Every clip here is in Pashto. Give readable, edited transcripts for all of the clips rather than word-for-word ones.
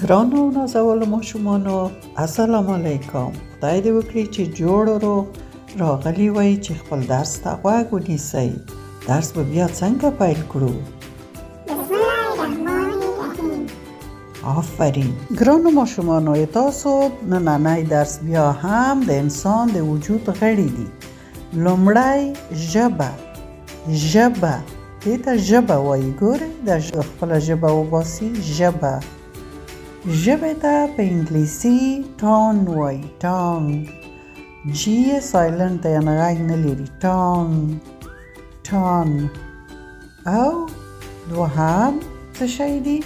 ګرانو او نازولو ماشومانو، السلام علیکم. خدای دې وکړي چې جوړ او روغ راغلي وئ چې خپل درس ته غوږ ونیسئ. درس به بیا څنګه پیل کړو؟ بسم الله الرحمن الرحیم. آفرین. ګرانو ماشومانو، تاسو نننی درس بیا هم د انسان د وجود غړي دي. لومړی ژبه. ژبه، دې ته ژبه وایي. ګورئ، د خپله ژبه وباسي. ژبه، ژبې ته په انګلیسي tongue وایي. Tongue، G یې silent دی، یعنې غږ نه لري. Tongue، tongue. او دوهم څه شی دي؟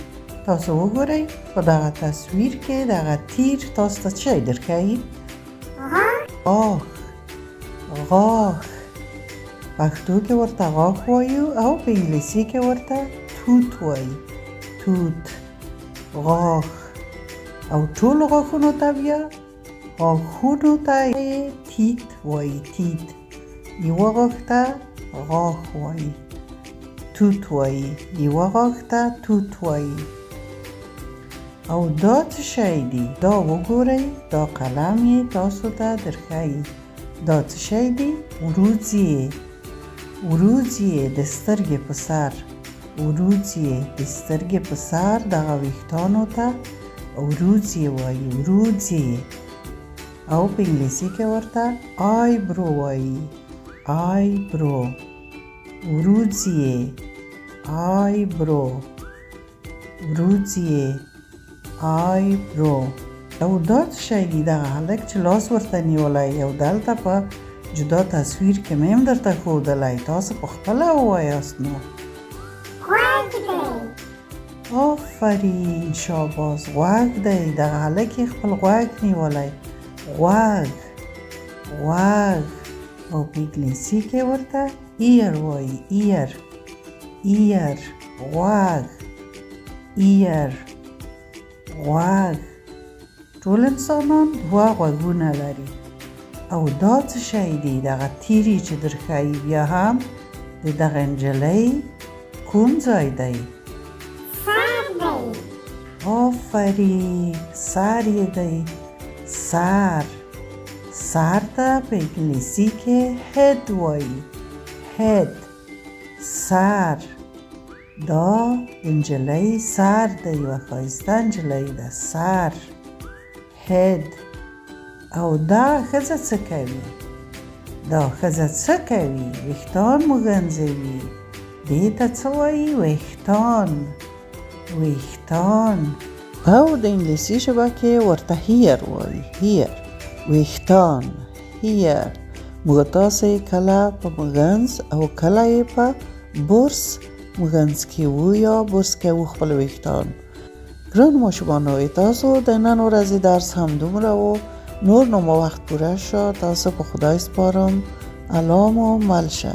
تاسو وګورئ، په دغه تصویر کې دغه تیر تاسو ته څه شی درښیي؟ غاښ. غاښ. غاښ، پښتو کې ورته غاښ وایو او په انګلیسي کې ورته tooth وایي. Tooth، غاښ. او ټولو غاښونو ته بیا، غاښونو ته یې teeth وایي. Teeth. یوه غاښ ته غاښ وایي، tooth وایي. یوه غاښ ته tooth وایي. او دا څه شی دي؟ دا وګورئ، دا قلم یې تاسو ته درښیي. دا څه شی دي؟ وروځې یې، وروځې یې د سترګې په سر، وروځې یې د سترګې په سر، دغه ویښتانو ته وروځې وایي. وروځې، او په انګلیسي کې ورته eyebrow وایي. Eyebrow. وروځې یې eyebrow، وروځې یې eyebrow. او دا څه شی دي؟ دغه هلک چې لاس ورته نیولی او دلته په جدا تصویر کې مې هم درته ښودلی، تاسو په خپله ووایاست نو. غوږ دی. آفرین، شاباس، غوږ دی. دغه هلک یې خپل غوږ نیولی. غوږ، غوږ، او په انګلیسي کې ورته ear وایي. Ear، ear، غوږ، ear، غوږ. ټول انسانان دوه غوږونه لري. او دا څه شی دی؟ دغه تیری چې درښیي بیا هم د دغه نجلۍ کوم ځای دی؟ سر دی. آفرین، سر یې دی. سر، سر ته په انګلیسي کې head وایي. Head، سر. دا د نجلۍ سر دی، یوه ښایسته نجلۍ ده. سر، head. او دا ښځه څه کوي؟ دا ښځه څه کوي؟ ویښتان مږنځوي. دې ته څه وایي؟ ویښتان، ویښتان، او د انګلیسي ژبه کې ورته hair وایي. Hair، ویښتان، hair. موږ تاسې کله په مږنځ او کله یې په برس مږنځ کوو یا برس کوو خپل ویښتان. ګرانو ماشومانو، تاسو د نن ورځې درس هم دومره و. نور نو مو وخت پوره شو. تاسو په خدای سپارم. الله مو مل شه.